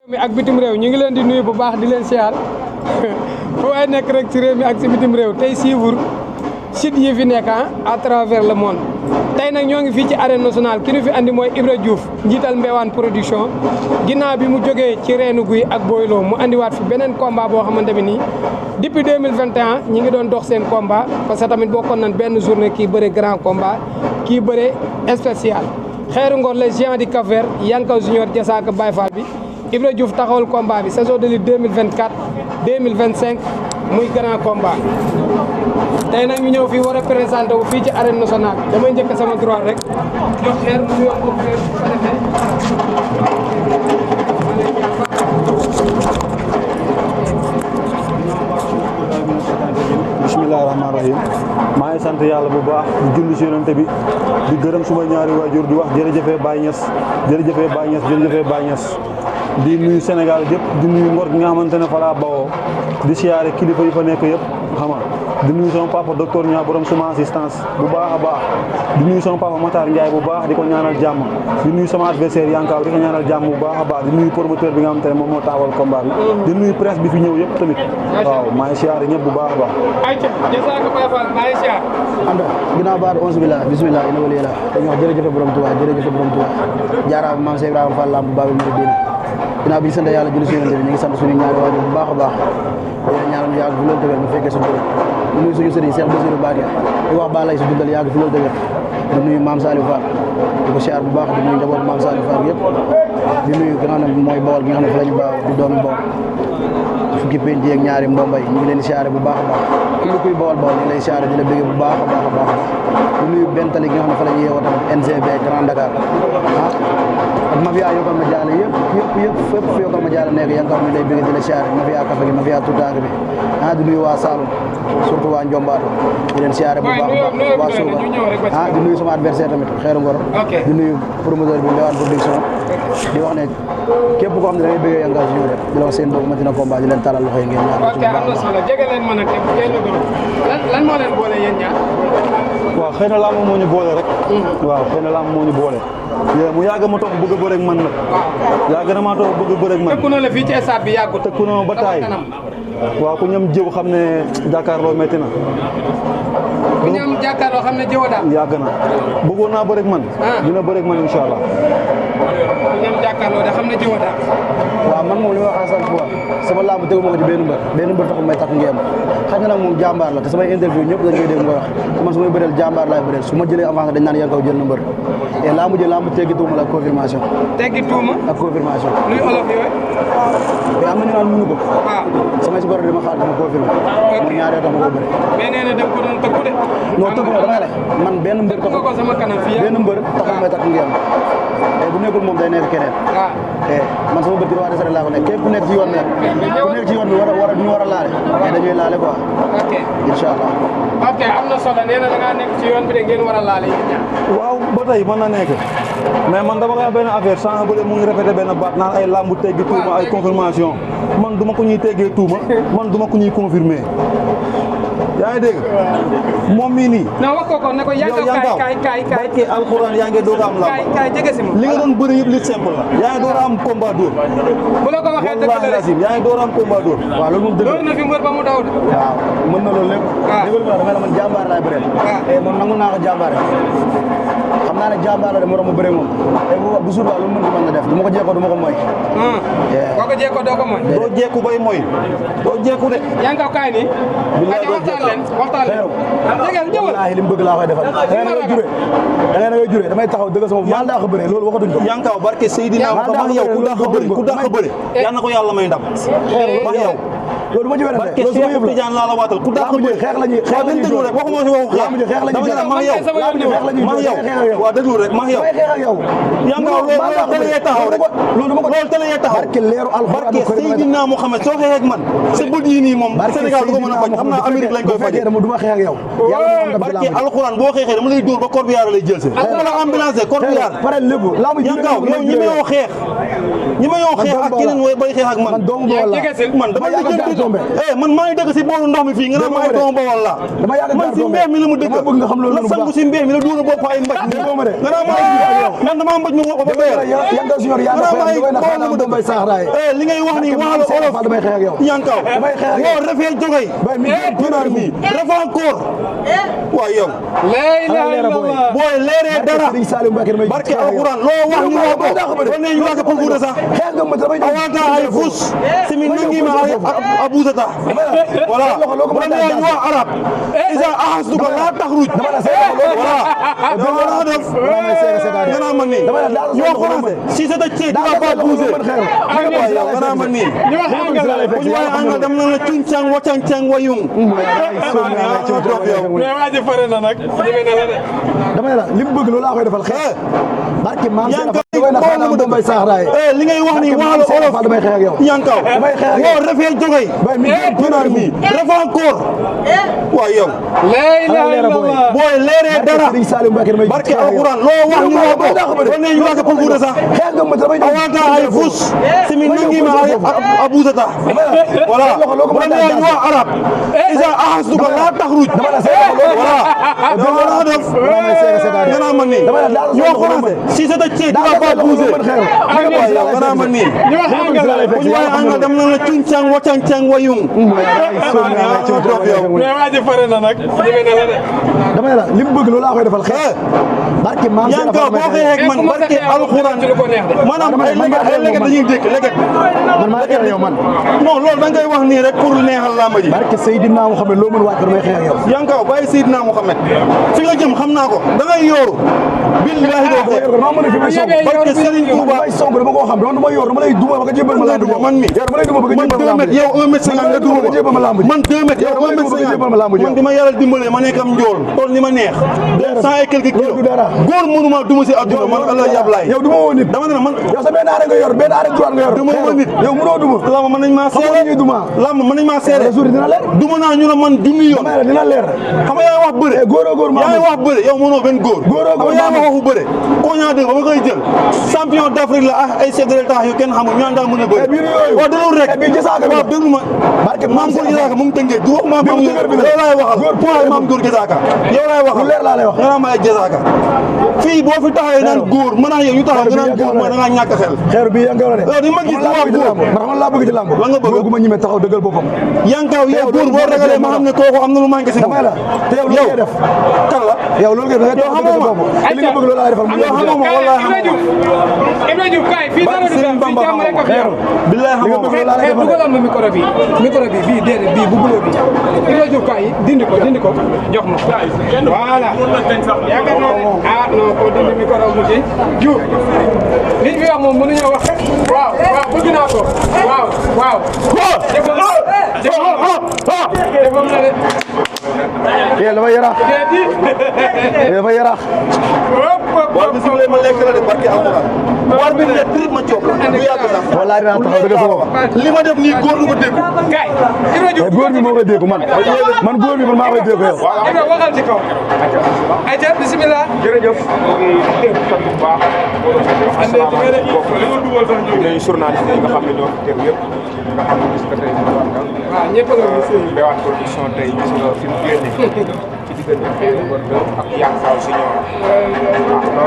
mi ak bitim réew ñu ngi leen di nuyu bu baax di leen siyaar fu waay nekk rek ci réew mi ak ci bitim réew tey suivre site yi fi nekk à travers le monde tey nag ñoo ngi fii ci arène nationale ki ñu fi andi mooy Ibra Diouf njiital Mbewaan production ginnaaw bi mu jógee ci reenu guy ak Boylo mu andiwaat fi beneen combat boo xamante bi nii depuis 2021 ñi ngi doon dox seen combat parce que tamit bokkoon nañ benn journée kii bëre grand combat kii bëre spécial Xeeru Ngor les géants du Cap-Vert Yankaw Junior Jasaaka Baye Fall bi Ibra Diouf taxawal combat bi saison de lutte 2024 2025 muy grand combat tey nag ñu ñëw fii war a présenté wu fii ci arène nationale damay njëkk sama droit rek jox xeer mu nuyoo ko xeer bu ko defee bismillahi rahmaani rahim maa ngi sant yàlla bu baax di julli ci yonent bi di gërëm suma ñaari waajur di wax jërëjëfee Baye Niass jërëjëfee Baye Niass jërëjëfee Baye Niass di nuyu Sénégal yëpp di nuyu Ngor gi nga xamante ne fa laa bawoo di siyaare kilifa yi fa nekk yëpp xam nga di nuyu sama papa docteur Niang borom suma assistance bu baax a baax di nuyu sama papa Matar Ndiaye bu baax di ko ñaanal jàmm di nuyu sama adversaire Yankaw di ko ñaanal jàmm bu baax a baax di nuyu promoteur bi nga xamante ne moom moo taxawal combat bi di nuyu presse bi fi ñëw yëpp tamit waaw maa ngi siyaare ñëpp bu baax a baax ayca Jasaaka Baye Fall maa ngi siyaar anda ginnaaw baat onze billah bismillah ina wali la dañu wax jërëjëf borom Tuubaa jërëjëf borom Tuubaa jaaraama maam Cheikh Ibrahima Fall lamb Babul Mouridina ginnaaw bi ñu sant yàlla julli si yonent bi ñu ngi sant suñu ñaari waajur bu baax a baax yéen ñaanal ñu yàgg fi loolu tëwér ñu fekkee sa bëri di nuyu suñu sëriñ Cheikh Bassirou Mbacké di wax ba lay si dundal yàgg fi loolu tëwér di nuyu maam Saliou Fall di ko siyaar bu baax di nuyu njaboot maam Saliou Fall yëpp di nuyu ki nga xam ne mooy Bawol gi nga xam ne fa lañu baaw di doomi Bawol fukki penc ak ñaari mbombay ñu ngi leen di siyaare bu baax a baax ku kuy Bawol Bawol ñu ngi lay siyaare di la bëgg bu baax a baax a baax di nuyu benn tali gi nga xam ne fa la ñu yeewoo tamit NGB Grand Dakar ak mafia yokkal ma jaale yëpp fépp fu yokkal ma jaale nekk Yankaw mi lay bëgg di la siyaare mafia kafe gi mafia tuutànk bi di nuyu waa Saloum surtout waa Ndiombato di leen siyaare bu baax a baax waa Souga di nuyu sama adversaire tamit Xeeru Ngor di nuyu promoteur bi Mbewaan production di wax ne képp koo xam ne da ngay bëggee Yankaw Junior rek di la wax seen boobu ma dina combat di leen talal loxo yi ngeen ñaan ok am na solo jege leen ma nag lan moo leen boole yéen ñaar waaw xëy na lamb moo ñu boole rek waaw xëy na lamb moo ñu boole mu yàgg ma toog bëgg a bëre ak man nag yàgg na maa toog bëgg a bëre ak man tëkku na la fii ci stade bi yàggut tëkku na ba taay waaw ku ñam jëw xam ne jàkkaarloo métti na ku ñam jàkkaarloo xam ne jëw daal yàgg na bëggoon naa bëre ak man dina bëre ak man incha allah ku ñam jàkkaarloo de xam ne jëw daal waaw man moom li ma wax à 100 fois sama lamb tegu ma ko ci benn mbër taxul may takk ngeem xam nga nag moom jàmbaar la te samay interview ñëpp dañ koy dégg nga wax te man su may bëreel jàmbaar laay bëreel su ma jëlee avance dañ naan Yankaw jël na mbër et lamb jël lamb teggi tuuma la ak confirmation teggi tuuma ak confirmation luy olof yooyu mais am na ñu naan mënu ko waaw samay si baro dama xaar dama confirmé man ñaari yoo tax ma ko bëri mais nee na da nga ko doon tëkku de non tëkku ma damay ne man benn mbër tëkku ko sama kanam fii benn mbër taxul may takk ngeem et bu nekkul moom day nekk keneen et man sama bët ci roi des arènes laa ko nekk képp ku nekk ci yoon bi nag ku nekk ci yoon bi ñu war a laale mais dañuy laale quoi ok incha allah ok am na solo nee na da ngaa nekk ci yoon bi de ngeen war a laale yéen ñaar waaw ba tey mën na nekk mais man dama la benn affaire sans bële mu ngi répété benn baat naan ay lambu teggi tuuma ay confirmation man duma ko ñuy teggee tuuma man duma ko ñuy confirmer yaa ngi dégg moom mii nii non wax ko ne ko Yankaw kaay barke alxuraan yaa ngi doog a am lamb kaay jege si ma li nga doon bëri yëpp li simple la yaa ngi door a am combat dóor bu la ko waxee dëgg wallaahi lazim yaa ngi door a am combat dóor waaw loolu moom dëgg door na fi mbër ba mu daw de waaw mën na loolu lépp déglu ma damay la man jàmbaar laay bëreel et moom nangu naa ko jàmbaar xam naa ne jàmbaar la de moroom mu bëree moom et bu suur lu mu mën na def du ma ko jeekoo du ma ko mooy boo ko jeekoo doo ko mooy doo jeeku bay mooy doo jeeku de Yankaw kaay nii waxtaan leen jegeel ñëwal wallaahi li mu bëgg laa koy defal da ngay na ngay juree damay taxaw dëgg sama maa daax a bëree loolu waxatuñ ko Yankaw barke Seydina ma max yow ku daax a bëri ku daax a bëri yal na ko yàlla may ndam max yow loolu ma ci wérante barke Cheikh Tidiane laa la waatal ku daax a bëri xeex lañuy déglu rek waxuma si waxu xeex dama ne max yow waaw déglu rek max yow Yankaw loolu tele yee taxaw rek loolu tele yee taxaw barke leeru alxuraan barke Seydina Muhammad soo xeex ak man sa bët yi nii moom Sénégal du ko mën a faj xam naa Amérique lañ koy fajee du ma xeex ak yow barke alxuraan boo xeexee dama lay dóor ba corbillard lay jël si dama la ambulance corbillard pare lépp Yankaw yow ñi ma yoo xeex ak keneen way bay xeex ak man doomu Bawol la man dama la jël tombé man maa ngi dëkk si boolu ndox mi fii nga naan ma ay doomu Bawol la man si mbéy mi la mu dëkk dama bëgg nga xam loolu la sangu si mbéy mi la dugal bopp ay mbaj nga naan ma man dama mbaj ma wax ba doyal yanga junior yaa na fay doy na xana do bay saxraay li ngay wax ni wax la olof damay xeex ak yow yankaw wo refee jogay bay mi ginaar mi refa encore waaw yow la ilaha illallah booy leeree dara Serigne Saliou Mbacké may barke alquran loo wax ni wax ko ne ñu wax pour guuda sax xeex nga ma damay awanta ay fus simi nangi ma abusata voilà man ne ñu wax arab isa ahasduka la takhruj voilà dama def dana man ni ñu wax français si c'est ci tu vas pas bouger dana man ni ñu wax anglais bu ñu wax anglais dama na cuncang wacancang wayung mais waji fare na nak dama la lim bëgg loolu laa koy defal xeex barke maam bay saxraay li ngay wax ni wax la olof damay xeex ak yow yankaw wo refee jogay bay mi ginaar mi refa encore waaw yow la ilaha illallah booy leeree dara Serigne Saliou Mbacké may barke alquran loo wax ni wax ko ne ñu wax pour guuda sax xeex nga ma damay awanta ay fus simi nangi ma abusata voilà man ne ñu wax arab isa ahasduka la takhruj voilà dama def dana man ni ñu wax français si c'est ci tu vas pas bouger dana man ni ñu wax anglais bu ñu wax anglais dama na cuncang wacancang wayung mais waji fare na nak dama la lim bëgg loolu laa koy defal xeex barke maam yankaw boo xeexee ak man barke alquran maanaam ay leget dañuy dégg leget man maa xeex yow man non loolu da ngay wax nii rek pour neexal lamba ji barke Seydina Mouhamed loo mën wàcc damay xeex ak yow yankaw bàyyi Seydina Mouhamed fi nga jëm xam naa ko da ngay yooru billahi doo xeex maa mën a fi may song barke Serigne Touba may song dama koo xam dama yoor dama lay duma ba nga jébal ma lamb man mi yow dama lay duma ba nga man jébal 2 ma lamb mètres yow 1 mètre 50 nga duma ma man 2 mètres yow 1 mètre 50 man di ma yàlla dimbalee ma nekk am njool tool ni ma neex 100 et quelques kilos góor mënu ma duma si adduna man Allah yablaay yow duma woo nit dama ne man yow sa benn arrêt nga yor benn arrêt droit nga yor duma woo nit yow mënoo duma lamb mën nañ maa seere ñuy duma lamb mën nañ maa seere jour dina leer duma naa ñu ne man junni yoon dina leer xam nga yaa wax bëre góor yaa ngi wax bëre yow mënoo benn góor xam nga yaa ma waxu bëre koo ñaa dégg ba ma koy jël champion d'Afrique la ah ay chef de l'État yu kenn xamul ñaan daa mën a bëre waaw déglu rek waaw déglu ma maam góor gisaaka mu ngi tëngee du wax maam yow laay waxal point maam góor gisaaka yow laay waxal leer laa lay wax nga naan ma ay gisaaka fii boo fi taxawee naan góor mën naa yow ñu taxaw nga naan góor mooy da ngaa ñàkk xel xeer bi yankaw la de yow di ma gis waa góor ndax man laa bëgg ci lamb la nga bëgg gu ma ñime taxaw dëggal boppam yankaw yow góor boo ragalee ma xam ne kooku am na lu manqué si moom la te yow loolu ngay def kan la yow loolu ngay def yow xamoo ma li nga bëgg loolu laa defal yow xamoo ma wallahi xamoo ma Ibra Diouf kay fii dara du dem fii jàmm rek a fi am billahi xamoo ma dugalal ma micro bi bii déedéet bii bu bulo bi Ibra Diouf kay dindi ko jox ma voilà yaakaar naa ne ah non ko dindi micro mu ci Diouf li fi wax moom mënuñoo wax waaw bëgg naa ko waaw defam na de dafa yaraax dafa yaraax war bi siflee ma lekk la de barki alxuraan war bi ne trip ma coob du yàgg sax wallahi dinaa taxaw dëgg sa bopp li ma def nii góor lu ko dégg kay Ibra Diouf góor bi moo koy dégg man góor bi man maa koy dégg yow Ibra waxal ci kaw ayca bismillah jërëjëf sant bu baax ande ci nga bokk li nga dugal sax ñu ñooy journaliste yi nga xam ne ñoo fi teew yëpp nga xam ne gis nga tey waaw ñëpp la gis Mbewaan Production tey gis nga fi mu génne ci diggante Xeeru Mbër ak Yang Saw Senior waaw